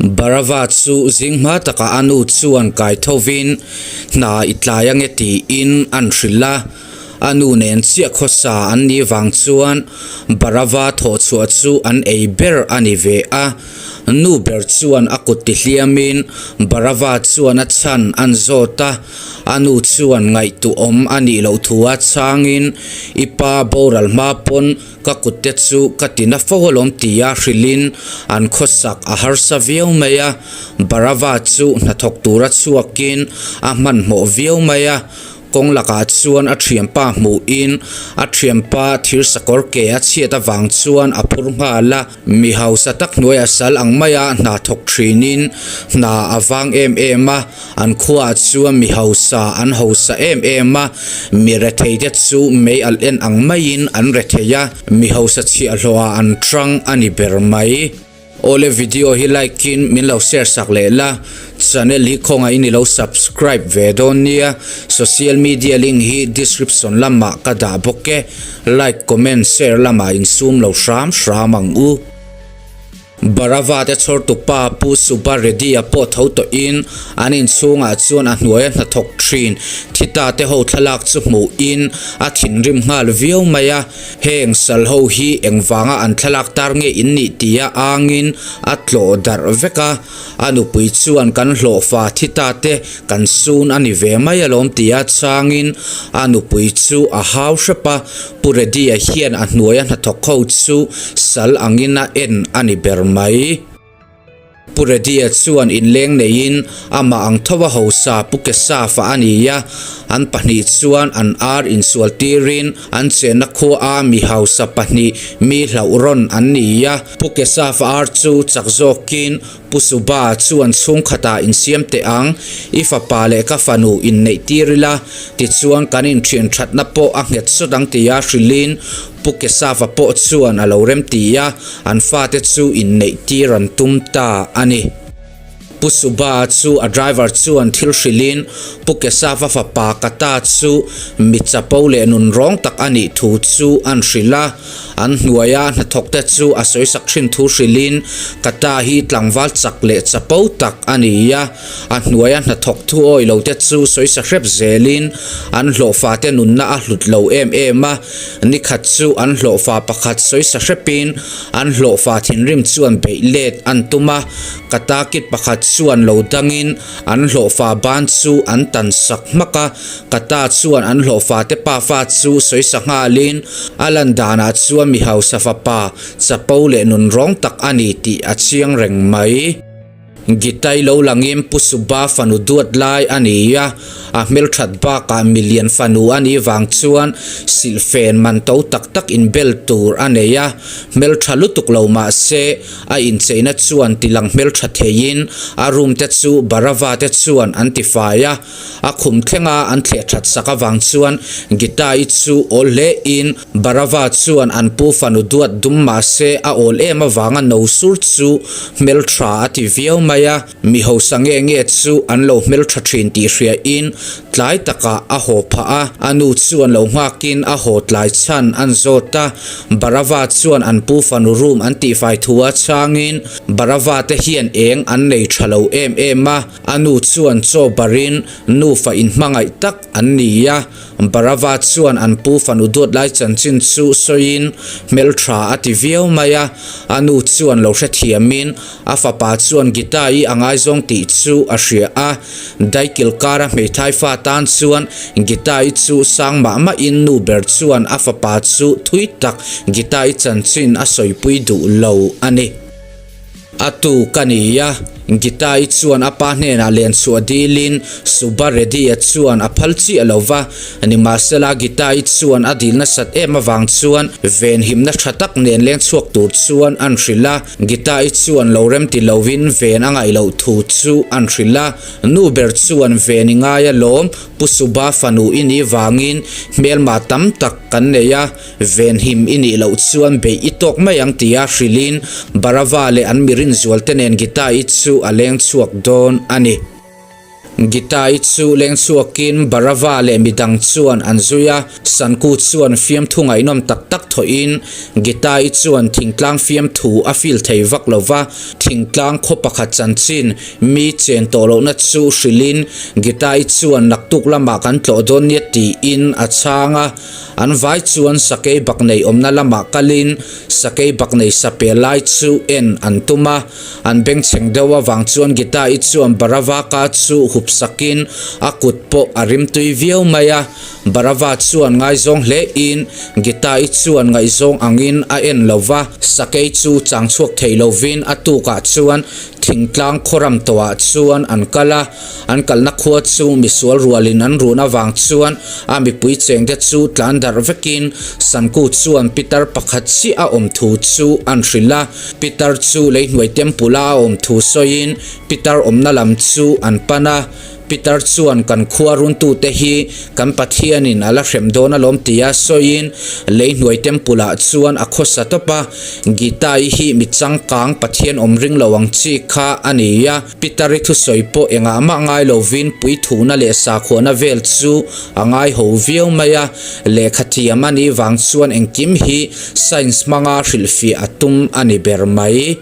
Barava chu zing hma takah a nu chuan kai thovin hna i tlai ange tiin an hrilh a. A nu nen chiah khawsa an nih vang chuan Barava thawh chhuah chu an ei ber a ni ve a. Nu ber chuan a kut ti hliamin Barava chuan a chhan an zawt a. A nu chuan ngaihtuahawm a nih loh thu a chhangin i pa boral hma pawn Ka kutte chu ka ti na fo alawm tia hrilhin an khawsak a harsa viau mai a, Barava chu hnathawk tura chhuakin a hmanhmawh viau mai a, kawng lakah chuan a thianpa hmuhin a thianpa thirsakawr ke a chhiat avang chuan a phur nghal a. Mi hausa tak hnuaia sal ang maia hna thawk thinin hna a vang em em a, an khuaah chuan mi hausa an hausa em em a, mi rethei te chu mei alh en ang maiin an rethei a, mi hausa chhiahhlawhah an hrang a ni ber mai. Awle video hi like in min lo share sak leh la, channel hi khawngaihin i lo subscribe ve dawn nia, social media link hi description lamah ka dah bawk e. Like, comment, share lamah insum lo hram hram ang u. Barava te chhawrtu pa Pu Subba Reddy-a pawh tho tawhin an inchhungah chuan a hnuaia hnathawk thin Thita te ho thlalak chu hmuhin a thinrim nghal viau mai a, heng sal ho hi engvanga an thlalak tar nge in nih tia angin a tlawh darh vek a. A nupui chuan kan hlawhfa thi ta te kan sun a ni ve mai alawm tia changin a nupui chu a hau hrep a, Pu Reddy-a hian a hnuaia hnathawk ho chu sal angin a en a ni ber mai. Pu Reddy-a chuan inleng neiin amah ang tho a hausa Pu Kesafa a ni a, an pahnih chuan an ar insual tirin an chenna khua a mi hausa pahnih mi hlauh rawn an ni a. Pu Kesafa ar chu chak zawkin Pu Suba chuan chhungkhatah insiam teh ang, i fapa leh ka fanu inneih tir ila, tichuan kan inthian thatna pawh a nghet sawt ang tia hrilhin Pu Kesafa pawh chuan a lo remti a, an fate chu inneih tir an tum ta a ni. Pu Suba chu a driver chuan thil hrilhin Pu Kesava fapa Kata chu mi chapo leh nunrawng tak a nih thu chu an hrilh a. An hnuaia hnathawkte chu a sawisak thin thu hrilhin Kata hi tlangval chak leh chapo tak a ni a. A hnuaia hnathawk thu awi lote chu sawisa hrep zelin an hlawhfate nunna a hlut lo em em a. Nikhat chu an hlawhfa pakhat sawisa hrepin an hlawhfa thinrim chuan beih let an tum a. Ka takit pakhat chuan lo dangin an hlawhfa ban chu an tan sak hmak a, ka ta chuan an hlawhfa te pafa chu sawisa nghalin a lan danah chuan mi hausa fapa chapo leh nunrawng tak a ni tih a chiang reng mai. Gitai lo langin Pu Suba fanu duat lai a ni a, a hmelthat bakah milian fanu a nih vang chuan silhfen man to tak tak inbel tur a nei a, hmeltha lutuk lo mahse A incheina chuan tilang hmeltha theiin a room te chu Barava te chuan an ti fai a, a khum thlenga an thleh that sak avang chuan Gita-i chu awl hle in Barava chuan an pu fanu duat dum mahse a awl em avanga no sur chu hmeltha a ti viau mai a. Mi hausa nge nge chu an lo hmeltha thin tih hria in tlai takah a haw phah a, a nu chuan lo nghakin a haw tlai chhan an zawt a, Barava chuan an pu fanu room an tihfai thu a chhangin Barava te hian eng an nei tha lo em em a, a nu chuan chaw barin nufa inhmangaih tak an ni a, Barava chuan an pu fanu duat lai chanchin chu sawiin hmeltha a ti viau mai a, a nu chuan lo hrethiamin A fapa chuan Gita-i a ngaizawng tih chu a hria a, Daikil kara hmeithai fa tan chuan Gita-i chu sang mah mahin nu ber chuan a fapa chu thui tak Gita-i chanchin a sawipui duh lo a ni. A tu ka ni a, Gita-i chuan a pa hnenah len chhuah dilin Subba Reddy-a chuan a phal chiah lo va, Nimahsela, Gita-i chuan a dil nasat em avang chuan venhimna tha tak nen leng chhuak tur chuan an hrilh a. Gita-i chuan lo rem ti lovin ven a ngaih loh thu chu an hrilh a. Nu ber chuan ven i ngai alawm, Pu Suba fanu i nih vangin hmelma tam tak kan nei a, venhim i nih loh chuan beih i tawk mai ang tia hrilhin Barava leh an mirinzualte nen Gita-i chu a leng chhuak dawn a ni. Gita-i chu leng chhuakin Barava leh midang chuan an zui a, Sanku chuan fiamthu ngaihnawm tak tak thawhin Gita-i chuan thingtlang fiamthu a feel thei vak lo va, thingtlang khaw pakhat chanchin mi chen tawh lohna chu hrilhin Gita-i chuan naktuk lamah kan tlawh dawn nia tiin a chhang a, an vai chuan sakei baknei awmna lamah kalin sakei baknei sape lai chu en an tum a. An bengchheng deuh avang chuan Gita-i chuan Baravaka chu hup sakin a kut pawh a rimtui viau mai a. Barava chuan ngaizawng hle in Gita-i chuan ngaihzawng angin a en lo va. Sakei chu chang chhuak thei lovin a tukah chuan thingtlang khawram tawhah chuan an kal a. An kalna khua chu misual rualin an run avang chuan a mipui chengte chu tlan darh vekin Sanku chuan pitar pakhat chiah a awm thu chu an hrilh a. Pitar chu leihnuai temple a a awm thu sawiin pitar awmna lam chu an pan a. Pitar chuan kan khua runtute hi kan Pathianin a la hrem dawn alawm tia sawiin leihnuai temple ah chuan a khawsa tawp a. Gita-i hi mi changkang Pathian awm ring lo ang chi kha a ni a. Pitari thusawi pawh engah mah ngai lovin puithuna leh sakhuana vel chu a ngai ho viau mai a, lehkha thiam a nih vang chuan engkim hi science hmanga hrilhfiah a tum a ni ber mai.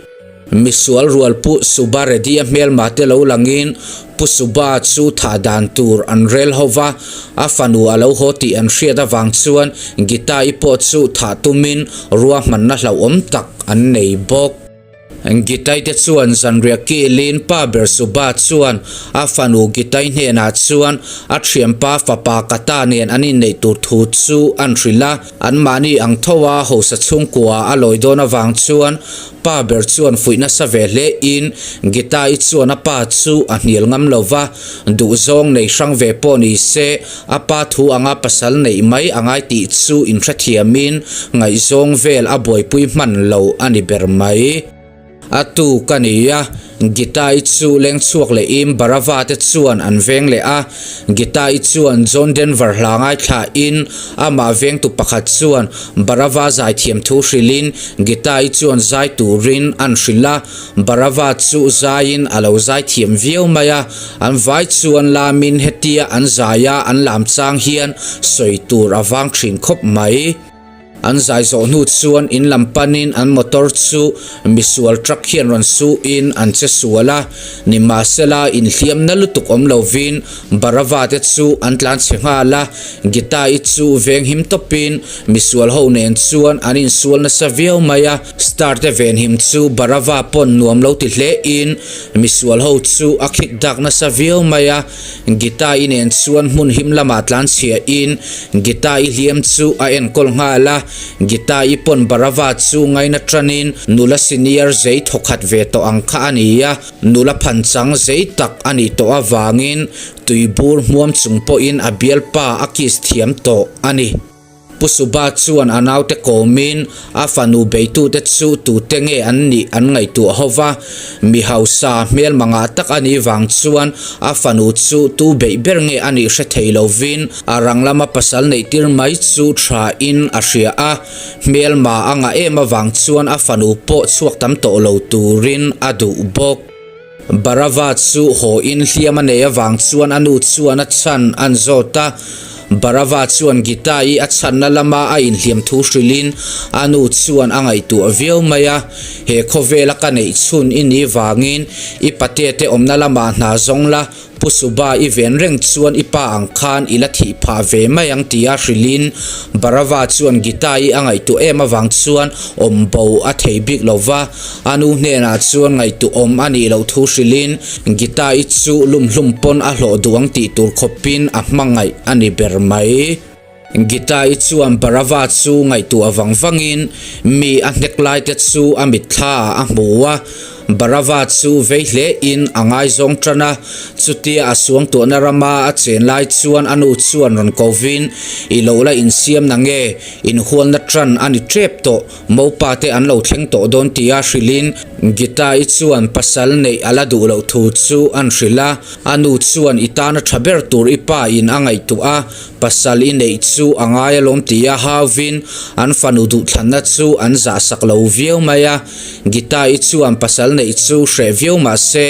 Misual rual Pu Suba Reddy-a hmelma te lo langin Pu Suba chu thah dan tur an rel ho va, a fanu a lo haw tih an hriat avang chuan Gita-i pawh chu thah tumin ruahmanna hlauhawm tak an nei bawk. Gitai te chuan zanriah kilin pa ber Suba chuan a fanu Gitai hnenah chuan a thianpa fapa Kata nen an inneih tur thu chu an hrilh a. Anmahni ang tho a hausa chhungkua a lawi dawn avang chuan pa ber chuan fuih nasa ve hle in Gitai chuan a pa chu a hnial ngam lo va, duhzawng nei hrang ve pawh ni se A pa thu anga pasal neih mai a ngai tih chu inhrethiamin ngaihzawng vel a buaipui hman lo a ni ber mai. A tu ka ni a, Gita-i chu leng chhuak lehin Barava te chuan an veng leh a. Gita-i chuan John Denver hla ngaithlain amah vengtu pakhat chuan Barava zaithiam thu hrilhin Gita-i chuan zai turin an hrilh a. Barava chu zaiin a lo zaithiam viau mai a. An vai chuan lamin hetia an zaia an lam chang hian sawi tur a vang thin khawp mai. An zai zawh hnu chuan in lam panin an motor chu misual truck hian rawn suin an che sual a, nimahsela inhliamna lutuk awm lovin Barava te chu an tlan chhe nghal a, Gita-i chu venghim tawpin misual ho nen chuan an insual nasa viau mai a, Star te venhim chu Barava pawn nuam lo ti hle in Misual ho chu a khik dak nasa viau mai a, Gita-i nen chuan hmun him lamah tlan chhia in Gita-i hliam chu a enkawl nghal a, Gita-i pawn Barava chu ngaina tanin nula senior zei thawkhat ve tawh ang kha a ni a, nula phanchang zei tak a nih tawh avangin tuibur hmuam chung pawhin a bialpa a kiss thiam tawh a ni. Pu Suba chuan a naute kawmin a fanu beitute chu tute nge an nih an ngaihtuah ho va, mi hausa hmelma ngah tak a nih vang chuan a fanu chu tu beih ber nge a nih hre thei lovin a rang lama pasal neihtir mai chu thain a hria a, hmelma a ngah em avang chuan a fanu pawh chhuak tam tawh lo turin a duh bawk. Barava chu haw in hliam a nei avang chuan a nu chuan a chhan an zawt a. Barava chuan Gita-i a chhanna lama a inhliam thu hrilhin a nu chuan a ngaihtuah viau mai a. He khawvela ka neih chhun i nih vangin i patete awmna lamah hna zawng la, Pu Suba i ven reng chuan i pa ang khan i la thih phah ve mai ang tia hrilhin Barava chuan Gita-i a ngaihtuah em avang chuan awm bo a thei bik lo va. A nu hnenah chuan ngaihtuahawm a nih loh thu hrilhin Gita-i chu lumhlum pawn a hlawh duh ang tih tur khawpin a hmangaih a ni ber mai. Gita-i chuan Barava chu ngaihtuah vang vangin mi a hnek laite chu a mitthla ah a hmu a. Barava chu vei hle in a ngaizawng tan a, chutia a suangtuahna rama a chen lai chuan a nu chuan rawn kovin, I lo la insiam na nge? Inhualna tan a ni tep tawh. Mopa te an lo thleng tawh dawn tia hrilhin Gita-i chuan pasal neih a la duh loh thu chu an hrilh a, a nu chuan i tana tha ber tur i pa in a ngaihtuah a, pasal i neih chu a ngai alawm tia hauvin an fanu duhthlanna chu an zahsak lo viau mai a. Gita-i chuan pasal neih chu hreh viau mah se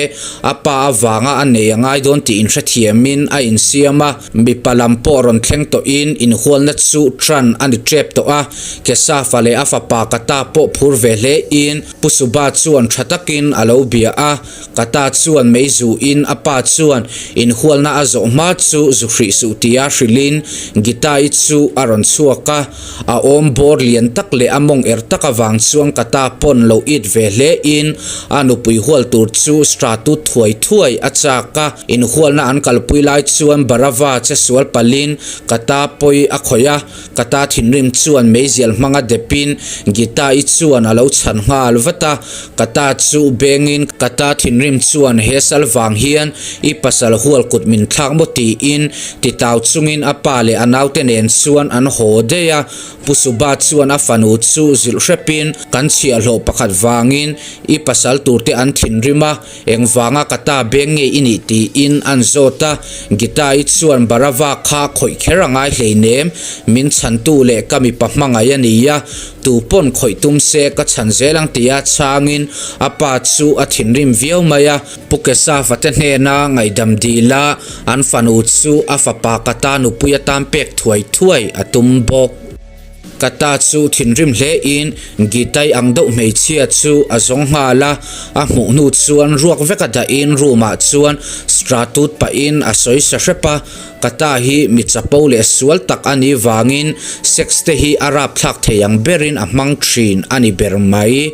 a pa avanga a nei a ngai. ngai dawn tih inhrethiamin a insiam a, mipa lam pawh rawn thleng tawhin inhualna chu ṭan a ni ṭep tawh a, Kesafa leh a fapa Kata pawh phur ve hlein Pu Suba chuan ṭha takin a lo bia a, Kata chuan mei zuin a pa chuan inhualna a zawh hma chu zu hrih suh tia hrilhin Gita-i chu a rawn chhuak a. A awm bawr lian tak leh a mawng er tak avang chuan ka ta pawn lo it ve hle in a nupui hual tur chu Stratut thuai thuai a chak a, inhualna an kalpui lai chuan Barava che sual palhin ka ta pawi a khawih a, ka ta thinrim chuan meizial hmanga depin Gita-i chuan a lo chhan nghal vat a, ka ta chu bengin ka ta thinrim chuan he sal vang hian i pasal hual kut min thlak maw tiin Titau chungin a pa leh a naute nen chuan an haw daih a, Pu Suba chuan a fanu chu zilh hrepin kan chhiahhlawh pakhat vangin i pasal turte an thinrim a, engvanga ka ta beng nge i nih tiin an zawt a, Gita-i chuan Barava kha khawih kher a ngai hleinem, min chhantu leh ka mipa hmangaih a ni a, tu pawn khawih tum se ka chhan zel ang tia chhangin a pa chu a thinrim viau mai a. Pu Kesafa te hnena ngaihdam dil a, an fanu chu a fapa Kata nupui atan pek thuai thuai a tum bawk. Kata chu thinrim hle in Gitai ang deuh hmeichhia chu a zawng nghal a, a hmuh hnu chuan ruak vek a dah in room ah chuan stratut pah in a sawi sa hrep a, Kata hi mi chapo leh sual tak a nih vangin sex te hi a rapthlak thei ang berin a hmang thin a ni ber mai.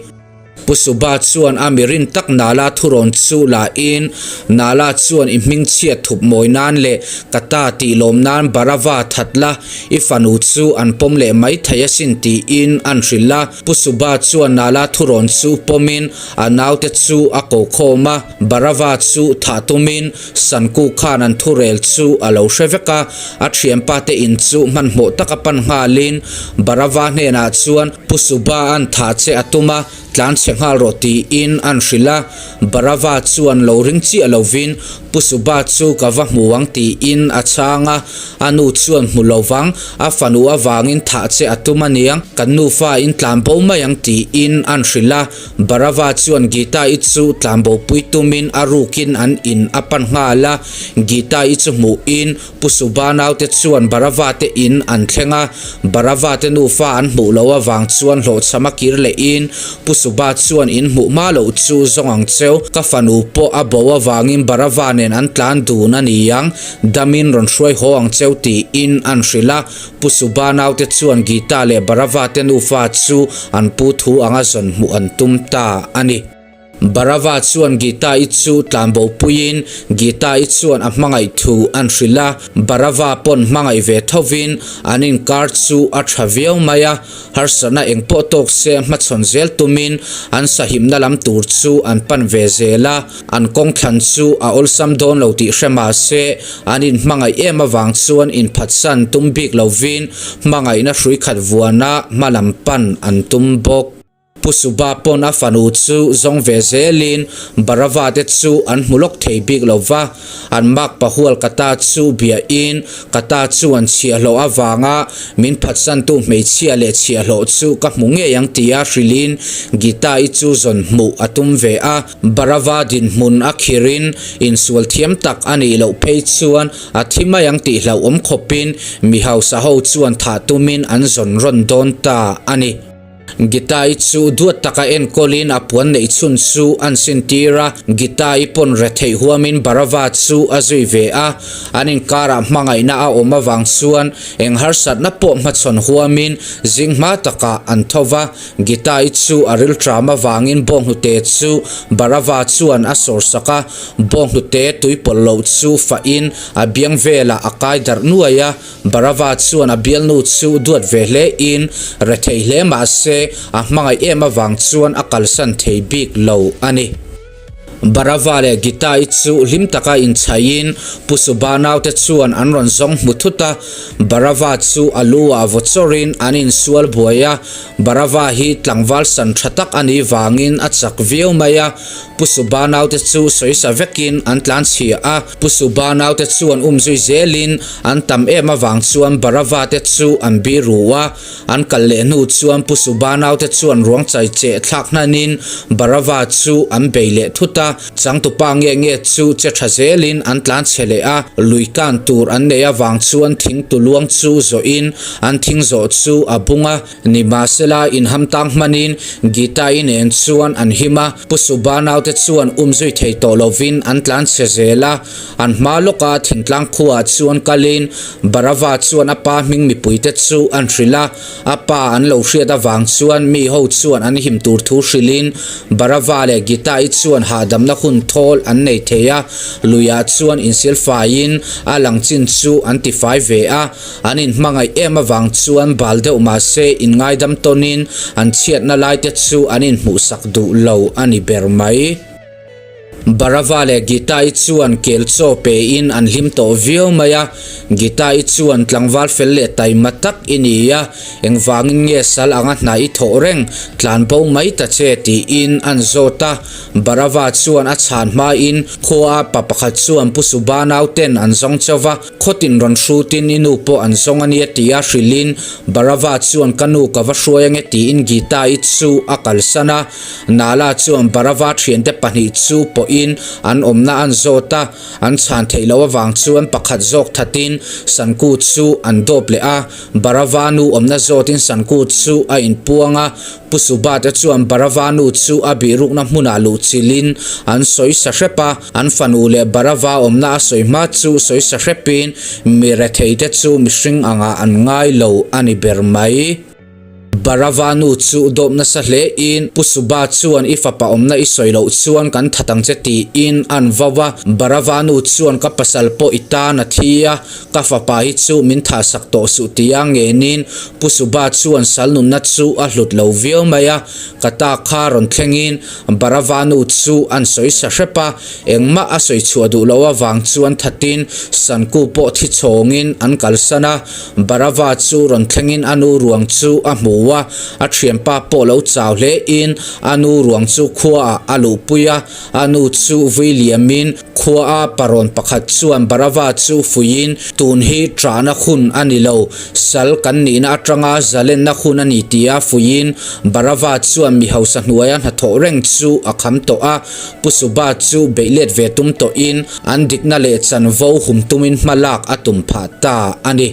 Pu Suba chuan a mi rin tak Nala thurawn chu la in, Nala chuan i hmingchhiat thup mawi nan leh ka ta tih lawm nan Barava that la, i fanu chu an pawm leh mai thei asin tiin an hrilh a. Pu Suba chuan Nala thurawn chu pawmin a naute chu a ko khawm a, Barava chu thah tumin Sanku khan an thurel chu a lo hre vek a, a thianpa te in chu hmanhmawh taka pan nghalin Barava hnenah chuan Pu Suba an thah che a tum a, tlan chhe nghal rawh tiin an hrilh a, Barava chuan lo ring chiah lovin Pu Suba chu ka va hmu ang tiin a chhang a, a nu chuan hmu lovang, a fanu avangin thah che a tum aniang, kan nufa in tlan bo mai ang tiin an hrilh a. Barava chuan Gita-i chu tlanbopui tumin a rukin an in a pan nghal a, Gita-i chu hmuhin Pu Suba naute chuan Barava te in an thleng a, Barava te nufa an hmuh loh avang chuan hlawhchham a kir lehin Pu Suba chuan in hmuh hma loh chu zawng ang cheu, ka fanu pawh a bo avangin Barava nen an tlan dun a ni ang, damin rawn hruai haw ang cheu tiin an hrilh a. Pu Suba naute chuan Gita leh Barava te nufa chu an pu thu anga zawn hmuh an tum ta a ni. Barava chuan Gita-i chu tlanbo puiin Gita-i chuan a hmangaih thu an hrilh a, Barava pawn hmangaih ve thovin an inkar chu a tha viau mai a, harsatna engpawh tawk se hmachhawn zel tumin an sahimna lam tur chu an pan ve zel a. An kawng thlan chu a awlsam dawn lo tih hre mah se, an inhmangaih em avang chuan inphatsan tum bik lovin hmangaihna hrui khat vuana hma lam pan an tum bawk. Pu Suba pawn a fanu chu zawng ve zelin Barava te chu an hmu lawk thei bik lo va, an makpa hual Kata chu biahin Kata chuan chhiahhlawh avanga min phatsantu hmeichhia leh chhiahhlawh chu ka hmu ngei ang tia hrilhin Gita-i chu zawn hmuh a tum ve a. Barava dinhmun a khirin insual thiam tak a nih loh phei chuan a thi mai ang tih hlauhawm khawpin mi hausa ho chuan thah tumin an zawn rawn dawn ta a ni. Gita-i chu duat taka enkawlin a puan neih chhun chu an sintir a, Gita-i pawn retheih huamin Barava chu a zui ve a, an inkarah hmangaihna a awm avang chuan eng harsatna pawh hmachhawn huamin zing hma takah an tho va, Gita-i chu a rilṭam avangin bawnghnute chu Barava chuan a sawr sak a, bawnghnute tui pawlh loh chu fahin a biang velah a kai darh nuai a, Barava chuan a bialnu chu duat ve hlein rethei hle mah se a hmangaih em avang chuan a kalsan thei bik lo a ni. Barava leh Gita-i chu hlim taka inchhaiin Pu Suba naute chuan an rawn zawng hmu thut a, Barava chu a lu ah vaw chawrin an insual buai a, Barava hi tlangval san tha tak a nih vangin a chak viau mai a, Pu Pu Suba naute chu sawisa vekin an tlanchhia a. Pu Suba naute chuan umzui zelin an tam em avang chuan Barava te chu an biru a. An kal leh hnu chuan Pu Suba naute chuan ruang chai cheh thlak hnanin Barava chu an bei leh thut a. Changtupa nge nge chu che tha zelin an tlan chhe leh a, lui kan tur an neih avang chuan thing tuluang chu zawhin an thing zawh chu a bung a. Nimahsela inham tang hmanin Gita-i nen chuan an him a, Pu Suba naute chuan umzui thei tawh lovin an tlan chhe zel a. An hma lawka thingtlang khuaah chuan kalin Barava chuan a pa hming mipuite chu an hrilh a. A pa an lo hriat avang chuan mi ho chuan an him tur thu hrilhin Barava leh Gita-i chuan hahdamna hun thawl an nei thei a, luiah chuan insil faiin a lang chin chu an tifai ve a, an inhmangaih em avang chuan bal deuh mahse inngaidam tawnin an chhiatna laite chu an inhmuhsak duh lo a ni ber mai. Barava leh Gita-i chuan kel chaw pein an hlim tawh viau mai a, Gita-i chuan tlangval fel leh taima tak i ni a, engvangin nge sal anga hna i thawh reng, tlan bo mai ta che tiin an zawt a. Barava chuan a chhan hmain khua a pa pakhat chuan Pu Suba nauten an zawng chauh va, khawtin rawn hrutin i nu pawh an zawng a nia tia hrilhin Barava chuan ka nu ka va hruai ange tiin Gita-i chu a kalsan a. Nala chuan Barava thiante pahnih chu pawhin an awmna an zawt a, an chhan theih loh avang chuan pakhat zawk thatin Sanku chu an dawp leh a. Barava nu awmna zawtin Sanku chu a inpuang a, Pu Subate chuan Barava nu chu a bihrukna hmunah luh chilhin an sawi sa hrep a, an fanu leh Barava awmna a sawi hma chu sawi sa hrepin mi retheite chu mihring angah an ngai lo a ni ber mai. Barava nu chu dawp nasa hle in Pu Suba chuan i fapa awmna i sawi loh chuan kan that ang che tiin an vau a. Barava nu chuan ka pasal pawh i tan a thi a, ka fapa hi chu min thah sak tawh suh tia ngenin Pu Suba chuan sal nunna chu a hlut lo viau mai a. Ka ta kha rawn thlengin Barava nu chu an sawi sa hrep a, engmah a sawi chhuah duh loh avang chuan thatin Sanku pawh thi chhawngin an kalsan a. Barava chu rawn thlengin a nu ruang chu a hmu a, a thianpa pawh lo chau hlein a nu ruang chu khuaah a luhpui a, a nu chu vui liamin khuaa parawn pakhat chuan Barava chu fuiin tun hi ṭahna hun a ni lo, sal kan nihna aṭanga zalenna hun a ni tia fuiin Barava chuan mi hausa hnuaia hnathawh reng chu a kham tawh a. Pu Suba chu beih let ve tum tawhin an dikna leh chanvo hum tumin hma lak a tum phah ta a ni.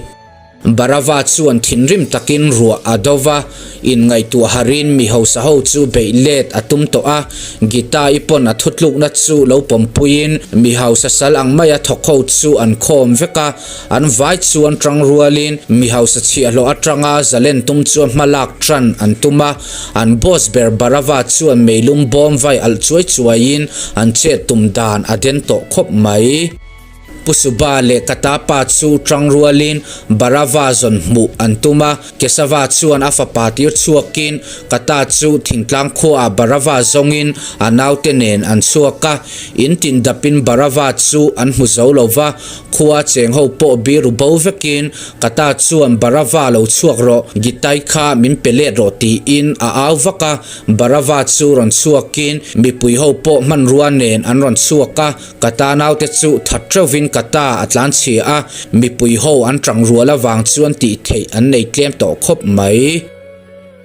Barava chuan thinrim takin ruah a do va, inngaihtuah harin mi hausa ho chu beih let a tum tawh a. Gita-i pawn a thutlukna chu lo pawmpuiin mi hausa sal ang maia thawk ho chu an khawm vek a, an vai chuan tang rualin mi hausa chhiahhlawh atanga zalen tum chuan hma lak tan an tum a. An boss ber Barava chuan meilum bawm vai alh chuai chuaiin an chet tum dan a den tawh khawp mai. Pu Suba leh Katapa chu tang rualin Barava zawn hmuh an tum a, Kesava chuan a fapa tir chhuakin Kata chu thingtlang khuaah Barava zawngin a naute nen an chhuak a, in tin dapin Barava chu an hmu zo lo va, Khua cheng ho pawh biru bo vekin Kata chuan Barava lo chhuak rawh, Gitai kha min pe let rawh tiin a au vak a, Barava chu rawn chhuakin mipui ho pawh hmanrua nen an rawn chhuak a, Kata naute chu that teuhvin Kata a tlanchhia a, mipui ho an tang rual avang chuan tih theih an nei tlem tawh khawp mai.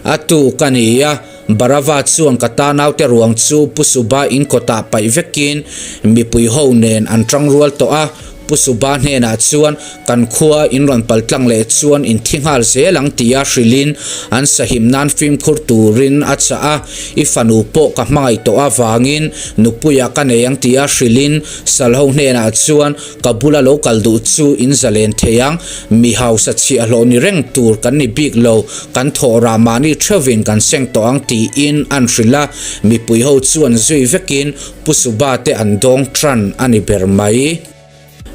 A tu ka ni a, Barava chuan ka ta naute ruang chu Pu Suba in kawtah paih vekin mipui ho nen an tang rual tawh a, Pu Suba hnenah chuan kan khua in rawn pal tlang leh chuan in thi nghal zel ang tia hrilhin an sahim nan fimkhur turin a chah a, i fanu pawh ka hmangaih tawh avangin nupuiah ka nei ang tia hrilhin sal ho hnenah chuan Ka bula lo kal duh chu in zalen thei ang, mi hausa chhiahhlawh ni reng tur kan ni bik lo, kan thawh rah mahni theuhin kan seng tawh ang tiin an hrilh a, mipui ho chuan zui vekin Pu Suba te an dawng tan a ni ber mai.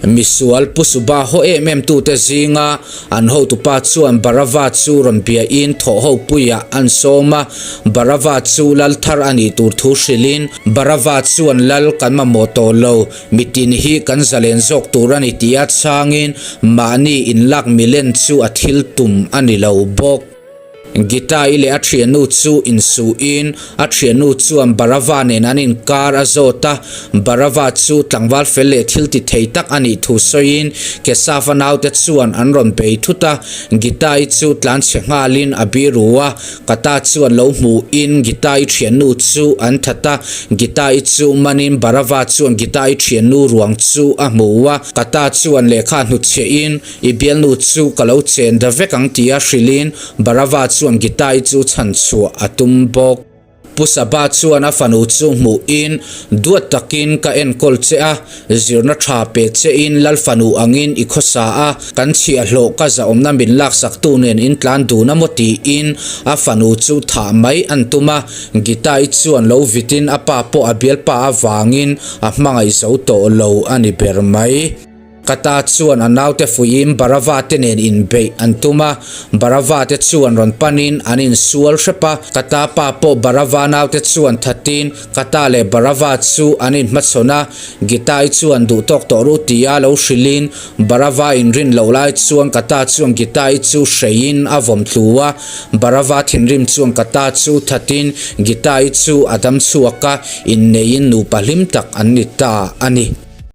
Misual Pu Suba haw em em tute zinga an hotupa chuan Barava chu rawn biain thawh ho puiah an sawm a, Barava chu lal thar a nih tur thu hrilhin Barava chuan lal kan mamawh tawh lo, Mitin hi kan zalen zawk tur a ni tia chhangin mahni inlak milen chu a thil tum a ni lo bawk. Gita-i leh a thiannu chu insuhin a thiannu chuan Barava nen an inkar a zawt a, Barava chu tlangval fel leh thil ti thei tak a nih thu sawiin Kesava naute chuan an rawn bei thut a, Gita-i chu tlanchhe nghalin a biru a, Kata chuan lo hmuhin Gita-i thiannu chu an that a, Gita-i chu manin Barava chuan Gita-i thiannu ruang chu a hmu a, Kata chuan lehkha hnutchhiahin I bialnu chu ka lo chen da vek ang tia hrilhin Barava chuan Gita-i chu chhan chhuah a tum bawk. Pu Saba chuan a fanu chu hmuhin duat takin ka enkawl che a, zirna tha pe chein Lal fanu angin i khawsa a, kan chhiahhlawh ka zahawmna min laksaktu nen in tlan dun a maw tiin a fanu chu thah mai an tum a, Gita-i chuan lo vitin a pa pawh a bialpa avangin a hmangaih zo tawh lo a ni ber mai. Kata chuan a naute fuiin Barava te nen inbeih an tum a, Barava te chuan rawn panin an insual hrep a, Kata pa pawh Barava naute chuan thatin Kata leh Barava chu an inhmachhawn a, Gitai chuan duhtawk tawh ru tia lo hrilhin Barava inrin loh lai chuan Kata chuan Gitai chu hreiin a vawm tlu a, Barava thinrim chuan Kata chu thatin Gitai chu a dam chhuak a, inneiin nupa hlim tak an ni ta a ni.